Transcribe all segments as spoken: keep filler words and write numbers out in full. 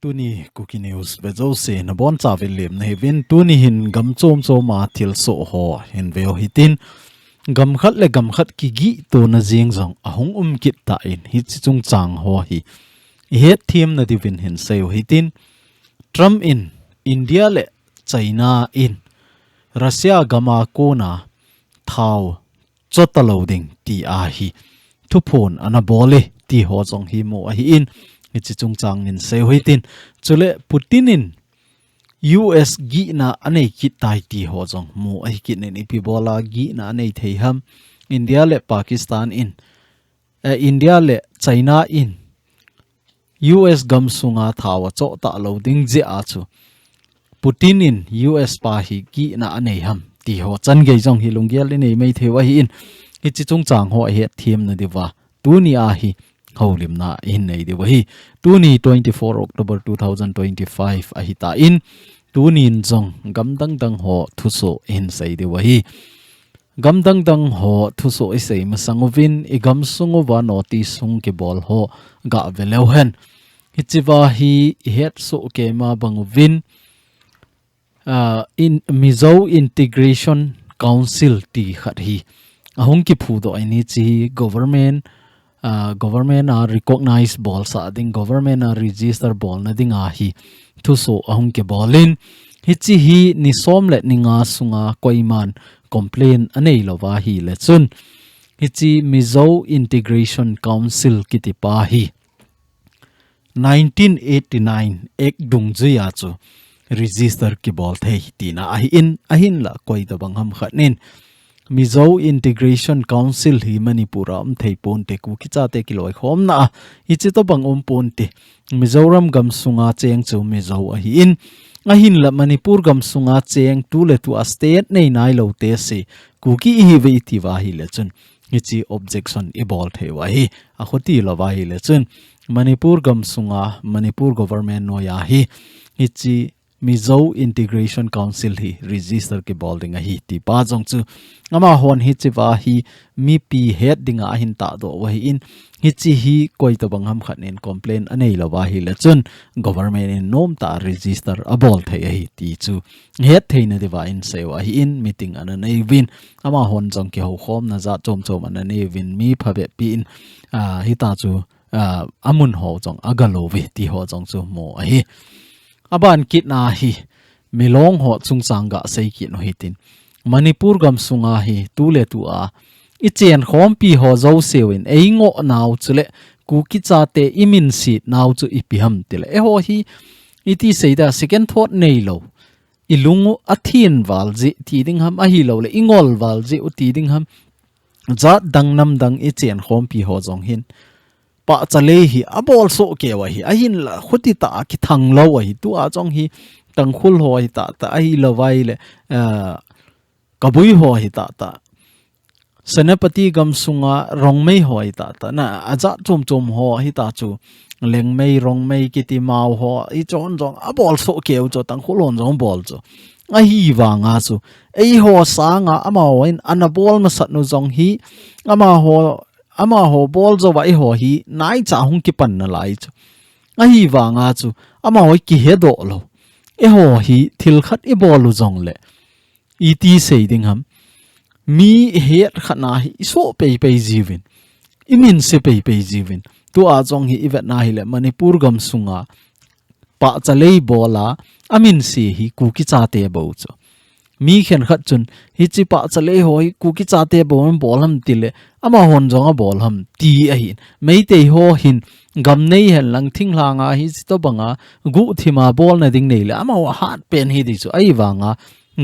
Tuni Kuki News ve jouse nabonchauvin lemna hiuvin, tuni hin gam chom chom a thilsoh ho hin veu hitin, gam khat le gam khat kigih tona jeng jong ahung um kit tan, hiche chungchang ho hi ihet themna diuvin hin seiu hitin, Trump in India le China in Russia gam a kona thao chota lou ding ti ahi thuphon ana bol e ti ho jong hi mu ahin, hiche chungchang in seiu hitin, chule Putin in U S gihna anei kit tai ti ho jong mu ahi kit in, ipi bola gihna anei thei ham? India le Pakistan in, eh, India le China in U S gam sunga thao achoh talou ding jeh a chu Putin in U S pa hi gihna anei ham ti ho changei jong hi lunggel inei mai theiu ahin, hiche chungchang ho ihet themna diuva tuni a hi houlimna ihin nei diu ahi. Tuni twenty-four October two thousand twenty-five ahitan, tunin jong gam dang dang ho thusoh ihin sei diu ahi. Gam dang dang ho thusoh isei masang uvin, igam sung uva notice hung kibol ho gave leu hen. Hichea hi ihet soh keima bang uvin, ah, in, Mizo Integration Council ti khat hi ahung kiphudoh in, hiche hi government, ah, government a recognize bolsah ding, government a register bolna dinga hi thusoh ahung kibol in, hiche hi ni som le ni nga sunga koiman complain anei louva ahile chun, hiche Mizo Integration Council kiti pa hi nineteen eighty-nine Act dungjuia chu register kibol thei tina ahin, ahinla koi tobang ham khat in Mizo Integration Council hi Manipur a um thei ponte, Kuki chate kiloikhomna a hiche tobang um ponte, Mizoram gam sunga cheng chu Mizo ahin, ahinla Manipur gam sunga cheng tuletua state nei nailou tese Kuki ihiuve itiuva ahile chun, hiche objection ibol theiu ahi. Akhuti louva ahile chun, Manipur gam sunga Manipur government noija hi hiche Mizo Integration Council hi register kibol ding ahi ti pa jong chu, amahon hichea hi mipi het dinga ahin tahdoh u ahin, hiche hi koi tobang ham khat in complain anei louva ahile chun, government in nomtah a register abol thei ahi ti chu het theina diuva in seiu ahin, meeting ana nei uvin, amahon jong kihoukhomna jat chom chom ana nei uvin, mi phabep pi in, ah, hitia chu, ah, amun ho jong aga lou uve ti ho jong chu mu ahi. Aban kitna hi, Milong ho chungchang gasei kit u hitin, Manipur gam sunga hi tuletua ichen khompi ho jouseu in eingoh nau chule Kuki chate iminset nau chu ipi ham tile, eiho hi iti seida, second thought neilou, ilung u athin val jeh ti ding ham, ahilouleh ingol val jeh u ti ding ham, jat dang nam dang ichen khompi ho jong hin pahcha lei hi abol soh keu ahi, ahinla khuti tah a kithang lou ahi, tua jong hi Tangkhul ho hi tahtah, ahilouva ahile, ah, Kabui ho hi tahtah, Senapati gam sunga Rongmei ho hi tahtah, na, ajat chom chom ho hitia chu, Lengmei, Rongmei kiti Mao ho, hichon jong abol soh keu chu, Tangkhul hon jong bol chu. Ahivanga chu, eiho sanga amaho in ana bol masat u jong hi, amaho, amaho bol jouva eiho hi naicha hung kipan nalai chu. Ahivanga chu, amaho hi kihedoh lou. Eiho hi thil khat ibol u jongle, iti sei ding ham? Mi het khat na hi isoh pei pei jiuvin, iminse pei pei jiuvin. Tua jong hi ivetna hile, Manipur gam sunga pahcha lei bola aminse hi Kuki chate bou chu. Mi khenkhat chun, hiche pahcha lei ho hi Kuki chate bou in bol ham tile, amahon jong abol ham ti ahin. Meitei ho hin gam nei henlang thinglhanga hiche tobanga guhthima bolna ding neile, amaho ahat pen hi ti chu, ahivanga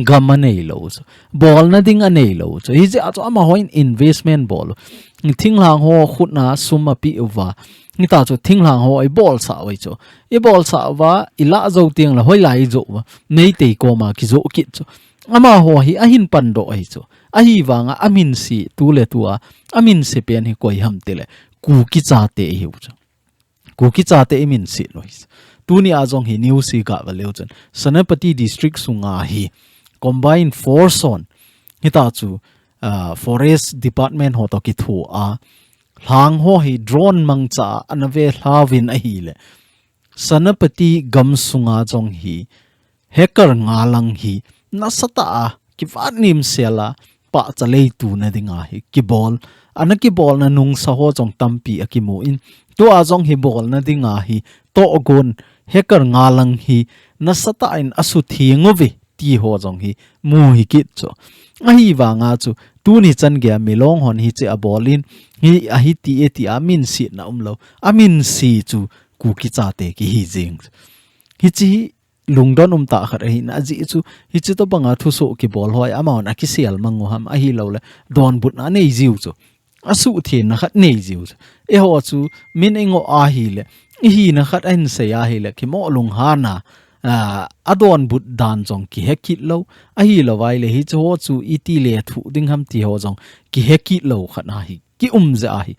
gam anei lou chu, bolna ding anei lou chu. Hijeh a chu amaho in investment bol u, thinglhang ho khutna sum apeh uva, hitia chu thinglhang ho ibolsah u ahi chu. Ibolsah uva, ilah jou tengle hoilai ijoh uva, Meitei koma kijoh kit chu. Amaho hi ahin pandoh ahi chu. Ahivanga aminse tuletua aminse pen hi koi ham tile, Kuki chate ihiu chu. Kuki chate iminse u ahi. Tunia jong hi news hi gave leu chun, Senapati District sunga hi combined force hon, hitia chu, ah, Forest Department ho toh kithoa, lhang ho hi drone mangcha a ana velhauvin ahile, Senapati gamsunga jong hi hacker nga lang hi nasatah a kivat nimsel a pahcha leituna dinga hi kibol. Ana kibolna nungsa ho jong tampi akimu in, tua jong hi bolna dinga hi tohgon hacker nga lang hi nasatah in asutheng uve ti ho jong hi mu hi kit chu. Ahivanga chu tuni chan geiya Milong hon hiche abol in, hi ahi ti e ti a minsetna umlou. Aminse chu Kuki chate kihi jing. Hiche hi lungdon umtah khat ahin, ajeh chu hiche tobanga thusoh kibol ho hi amahon akisel mang u ham, ahilouleh donbutna anei jiu chu. Asuhthenna khat nei jiu chu. Eiho chu min ingoh ahileh, ihina khat ahin sei ahileh, kimoh lunghan a, a, adonbut dan jong kihe kit lou. Ahilou vaileh hiche ho chu iti lethuh ding ham ti ho jong kihe kit lou khat ahi. Kium jeh ahi.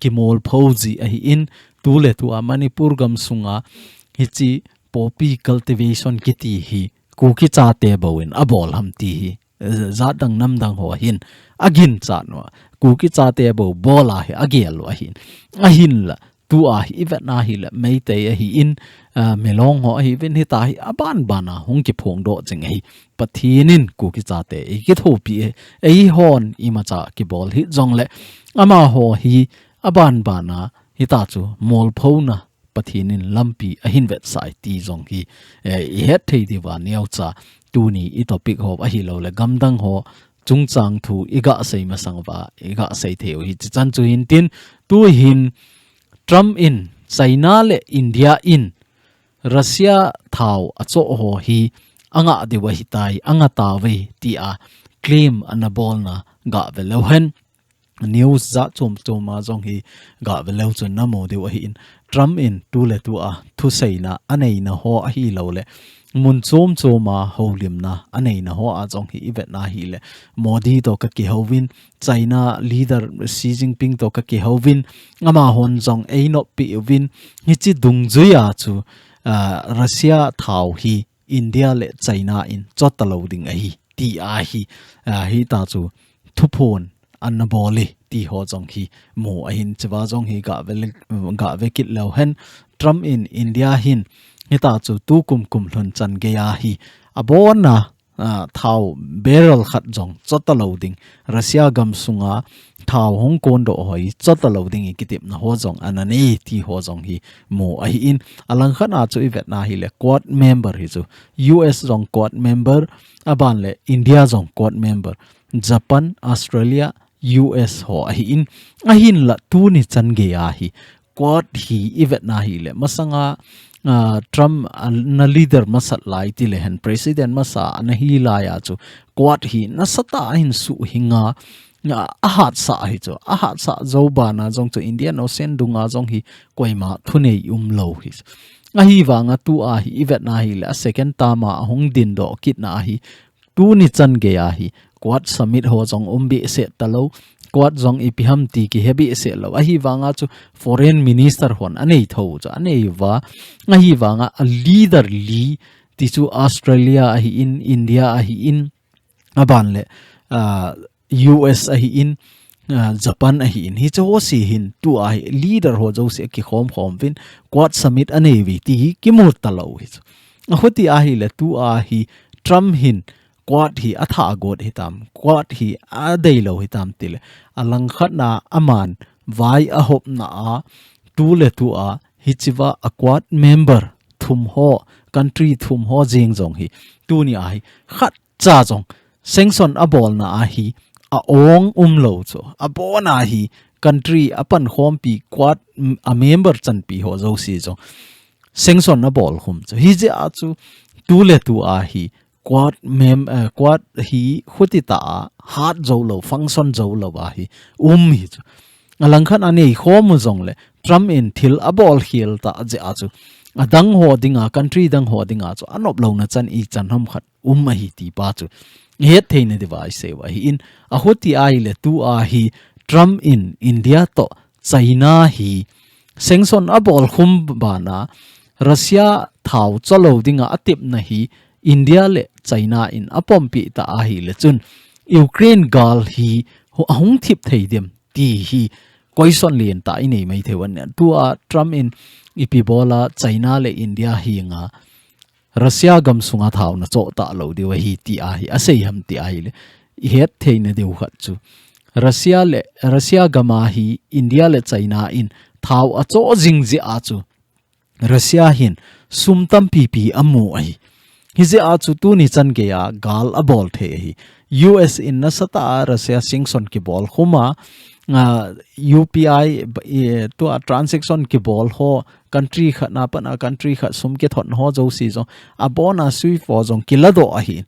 Kimolpho ji ahin, tuletua Manipur gamsunga hiche poppy cultivation kiti hi Kuki chate bou in abol ham ti hi, eh, jat dang nam dang ho hin aginchat uva, Kuki chate bou bol a hi agel u ahin. Ahinla, tua hi ivet na hileh Meitei ahin, ah, Milong ho ahiuvin, hitia hi abanbana hung kiphongdoh jing ahi. Pathen in Kuki chate eikithopi e, eihon imacha kibol hih jongleh, amaho hi abanbana hitia chu molphona Pathen in lampi ahin vetsah e ti jong hi, eh, ihet thei diuva neocha tuni i topic ho ahilouleh gamdang ho chungchang thu iga sei masang uva, iga sei thei u hiche chan chu hintin, tuhin Trump in China le India in Russia thao achoh ho hi angah diu ahitai, angah tauve tia claim ana bolna gah ve leu hen. News jat chom chom a jong hi gah ve leu chun namu diu ahin, Trump in tuletua thuseina aneina ho ahilouleh mun chom chom a houlimna aneina ho a jong hi ivet na hileh, Modi toh kakihouvin, China leader Xi Jinping toh kakihouvin, amahon jong einoppi uvin, hiche dungjuia chu, ah, Russia thao hi India le China in chota lou ding ahi, tia hi, ah, hitia chu thuphon ana bol e ti ho jong hi mu ahin, chua jong hi gah ve le, gah ve kit leu hen. Trump in India hin hitia chu tukum kum lhun chan geiya hi abonna, ah, thao barrel khat jong chota lou ding, Russia gamsunga thao hung kondoh ho hi chota lou ding in kitepna ho jong ana nei ti ho jong hi mu ahin, alangkhat a chu ivet na hileh Quad member hi chu, U S jong Quad member, aban le India jong Quad member, Japan, Australia, U S ho ahin, ahinla tuni chan geiya hi Quad hi ivet na hileh, masanga, ah, Trump ana leader masat lai tileh hen, president masa ana hi laiya chu Quad hi nasatah a ahin suhhing a, ah, ahatsah hi chu. Ahatsah jou bana jong chu Indian Ocean dunga jong hi koima thunei umlou hi chu. Ahivanga tua hi ivet na hileh, a second term a ahung dindoh kitna ahi, tuni chan geiya hi Quad summit ho jong um behseh talou, Quad jong ipi ham ti kihe behseh lou. Ahivanga chu foreign minister hon anei tho chu anei uva. Ahivanga a leader li ti chu Australia ahin, India ahin, aban le, ah, U S ahin, ah, Japan ahin, hiche ho jouse hin tua hi leader ho jouse akikhom khom uvin Quad summit anei uve ti hi kimu talou hi chu. Achuti ahileh tua hi Trump hin Quad hi athah got hitam, Quad hi adeilou hitam tileh, alangkhat na aman vai ahopna a tuletua hichea a Quad member thum ho, country thum ho jeng jong hi, tunia hi khatcha jong sanction abolna ahi, a-ong umlou chu, abonna hi country apankhompi Quad, mm, a member chanpi ho jouse jong sanction abol khum chu. Hijeh a chu tuletua hi Quad mem-, eh, Quad hi khuti tah a hat jou lou, function jou lou ahi um hi chu. Alangkhat a anei khom u jongleh Trump in thil abol khel tah jeh a chu, adang ho dinga, country dang ho dinga chu anop louna chan ichan ham khat um ahi ti pa chu ihet theina diuva isei u ahin, achuti ahileh tua hi Trump in India toh China hi sanction abol khum bana Russia thao cholou dinga atepna hi India le China in apompi ta ahileh chun Ukraine gal hi hu-, ahung thip thei dem ti hi Koison lien ta inei mai thei uva nia. Tua Trump in ipi bola China le India hi nga Russia gam sunga thao na cho ta lo diu ahi ti ahi, asei ham ti ahi le. I het theina diu khat chu. Russia le, Russia gama hi India le China in thao a cho jing jeh a chu Russia hin sum tampi pi a mu ahi. Hijeh a chu tuni chan gei a gal a bol thei ahi. U S in nasatah a Russia sanction kibol khum a, a, U P I, e, tua transaction kibol ho, country khat na pan a country khat sum kithon ho jouse jong, a bona SWIFT ho jong kiladoh ahi.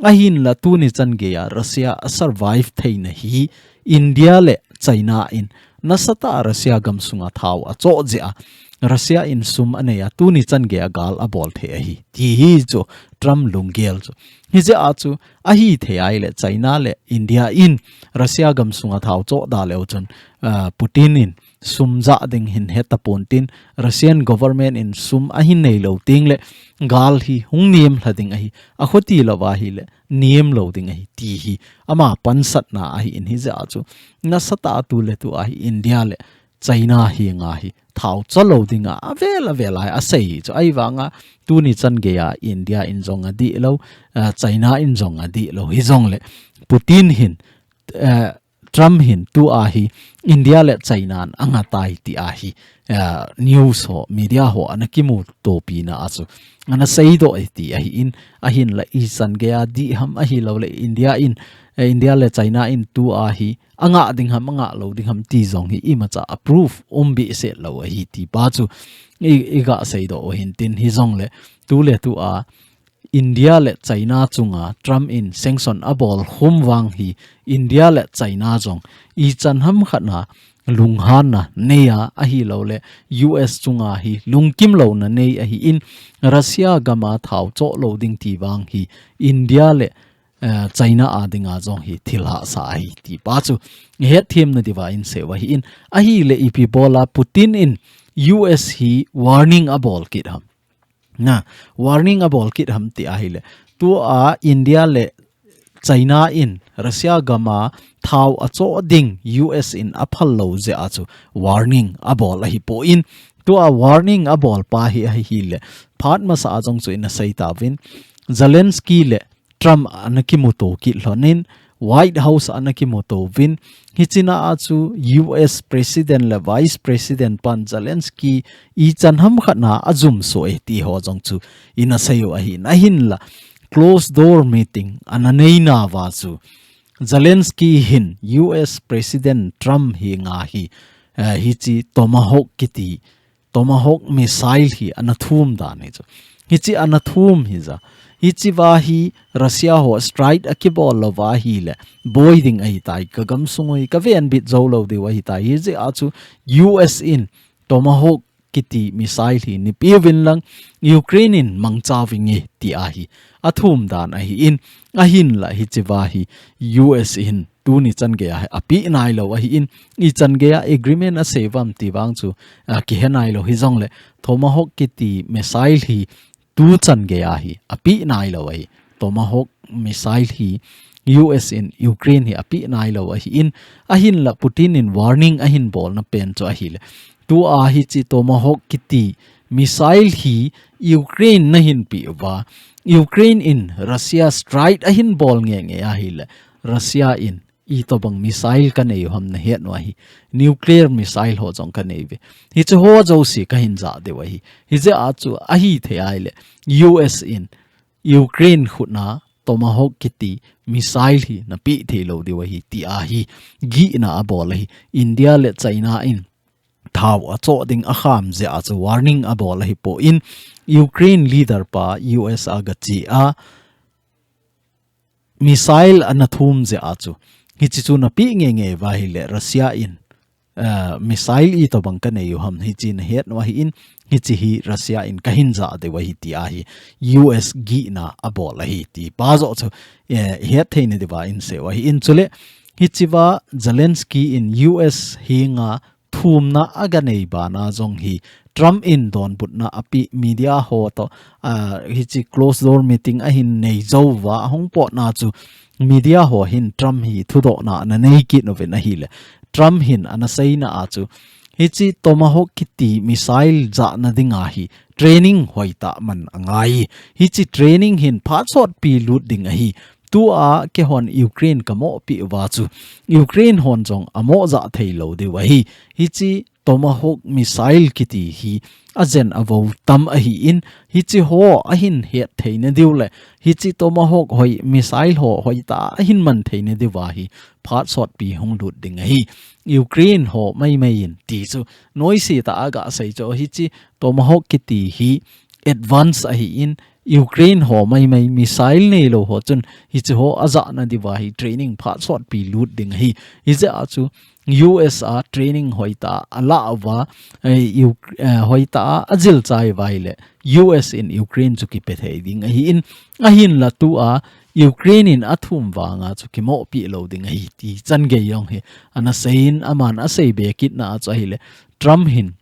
Ahinla tuni chan gei a Russia a survive theina hi India le China in nasatah a Russia gam sunga thao a cho jeh a Russia in sum a nei a tuni chan gei a gal a bol thei ahi. Ti hi chu Trump lunggel chu. Hijeh a chu ahi thei ahi le China le India in Russia gam sunga thao cho da leu chun, a, Putin in sum ja ding hin he ta pon tin Russian government in sum ahin nei lo ting le gal hi hung niam lha ding ahi. A khoti lo va hi le niam lo ding ahi ti hi ama pansatna ahi in hijeh a chu nasatah a tu le tu ahi India le China hi nga hi thao cho lo ding a avel avel a asei hi chu ahi vang a tuni chan gei a India in jong a dih lo, a, China in jong a dih lo hi jong le Putin hin, a, Trump hin tu ahi India le China an anga tai ti ahi, a, news ho media ho ana kimu to pi na a chu ana sei doh e ti ahi in ahinla i chan gei a dih ham ahi lo le India in, a, India le China in tu ahi anga ding ham, anga lo ding ham ti jong hi imacha a proof um behseh lo ahi ti pa chu i, i ga sei doh u hin tin hi jong le tu le tu a India le China chunga Trump in sanction a bol khum vang hi India le China jong i chan ham khat na lunghanna nei a ahi lo le U S chunga hi lungkim lo na nei ahi in Russia gama thao cho lo ding ti vang hi India le eh, China a dinga jong hi thil hahsa ahi ti pa chu i het them na diu va in sei u ahi in ahi le ipi bola Putin in U S hi warning a bol kit ham. Na, warning a bol kit ham ti ahi le. Tu a India le China in Russia gama thao a cho ding U S in a phal lo jeh a chu warning a bol ahi po in. Tu a warning a bol pa hi ahi hi le. Phat masa a jong chu in a sei ta vin. Zelensky le Trump ana kimuto kit lhonin, White House ana kimuto vin, hichina a chu U S President le Vice President pan Zelensky i chan ham khat na a jum so e ti ho jong chu in a sei u ahi in ahin la closed door meeting ana nei na va chu Zelensky hin U S President Trump hi nga hi, eh, hichi Tomahawk kiti Tomahawk missile hi ana thum dan hi chu. Hichi ana thum hi ja. Hichi va hi Russia ho strike a kibol lo va hi le. Boi ding ahi tai ka gam sung ui ka ven bit zo lo diu ahi tai. Hijeh a chu U S in Tomahawk kiti missile hi ni piu vin lang Ukraine in mangcha vinge ti ahi. A thum dan ahi in ahin la hichi va hi U S in tuni chan gei a hi a pi nai lo ahi in, i chan gei a agreement a sei vam ti vang chu, a, ki he nai lo hi jong le, Tomahawk kiti missile hi tu chan gei a hi a pi nai lo ahi. Tomahawk missile hi U S in Ukraine hi a pi nai lo ahi in, ahin la Putin in warning ahin bol na pen chu ahi le. Tu a hichi Tomahawk kiti missile hi Ukraine na hin pi uva. Ukraine in Russia strike ahin bol nge nge ahi le. Russia in i tobang missile ka nei u ham na het nu ahi. Nuclear missile ho jong ka nei ve. Hichi ho jouse ka hin ja diu ahi. Hijeh a chu ahi thei ahi le. U S in Ukraine khut na Tomahawk kiti missile hi na pi thei lo diu ahi ti ahi. Gihna a bol ahi. India le China in thao a cho ding a kham jeh a chu warning a bol ahi po in Ukraine leader pa U S a ga chi a missile ana thum jeh a chu. Hichi chu na pi nge nge va hi le Russia in, eh, missile i tobang ka nei u ham hichi na het nu ahi in hichi hi Russia in ka hin ja diu ahi ti ahi U S gihna a bol ahi ti pa jo chu, eh, het thei na diu va in sei u ahi in chule hichi va Zelensky in U S hi nga thumna a ganei bana jong hi Trump in donbutna api media ho to, ah, hichi closed door meeting ahin nei jouva ahung potna chu media ho hin Trump hi thudohna ana nei kit uvin ahile. Trump hin ana seina a chu hichi Tomahawk kiti missile jahna dinga hi training hoitah man angai. Hichi training hin phat sotpi lut ding ahi. Tua keihon Ukraine kamohpi uva chu Ukraine hon jong amoh jah thei lou diu ahi. Hichi Tomahawk missile kiti hi ajen avo tam ahin, hichi ho ahin het theina diu le, hichi Tomahawk hoi missile ho hoitah ahin man theina diuva hi phat sotpi hung lut ding ahi. Ukraine ho maimai in ti chu noise tah a gasei chu hichi Tomahawk kiti hi advance ahin, Ukraine ho maimai missile neilou ho chun hichi ho ajahna diuva hi training phat sotpi lut ding ahi. Hijeh a chu U S a training hoitah a alah uva, eh, Uk-, eh, hoitah a ajil chai uva ahile U S in Ukraine chu kipe thei ding ahin, ahinla tua Ukraine in athum vanga chu kimohpi lou ding ahi ti changei jong hi ana seiyin, aman asei be kitna a chu ahile Trump hin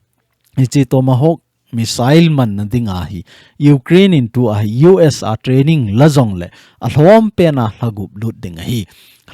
hichi Tomahawk missile manna dinga hi Ukraine in tua hi U S a training la jongle alhom pena lhagup lut ding ahi.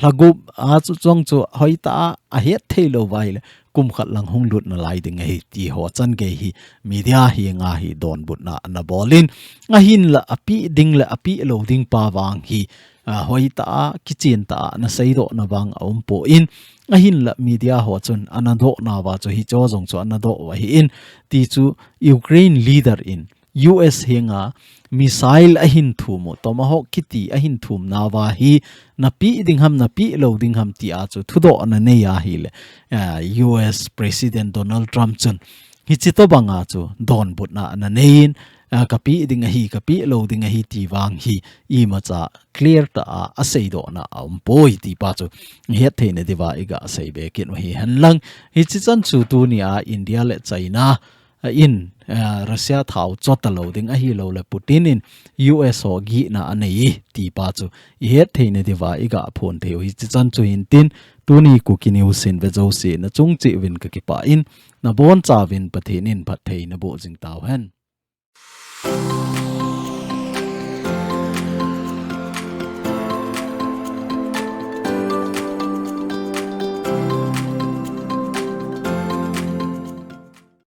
Lhagup a chu jong chu hoitah a ahet thei lou uva ahile kum khat lang hung lut nalai ding ahi ti ho changei hi media henga hi donbutna ana bolin, ahinla api ding le api lou ding pa vang hi, ah, hoitah a, kichen tah a ana seidohna vang aumpon, ahinla media ho chun ana dohna uva chu hicho jong chu ana doh u ahin, ti chu Ukraine leader in U S henga missile ahin thum u, Tomahawk kiti ahin thumna uva hi napi ding ham, napi lou ding ham ti a chu thudoh ana nei ahile, ah, U S President Donald Trump chun hichi tobanga chu donbutna ana neiyin, ah, kapi ding ahi, kapi lou ding ahi ti vang hi imacha clear tah a aseidohna aumpoi ti pa chu het theina diuva igasei be kit u ahi henlang. Hichi chan chu tunia India le China, ah, in, ah, Russia thao chota lou ding ahilou le Putin in U S ho gihna anei ti pa chu ihet theina diuva igaphon thei u hichi chan chu hintin, tuni Kuki News in ve jouse nachung cheh uvin kakipah in, nabonchauvin Pathen in phatthei naboh jing tauhen.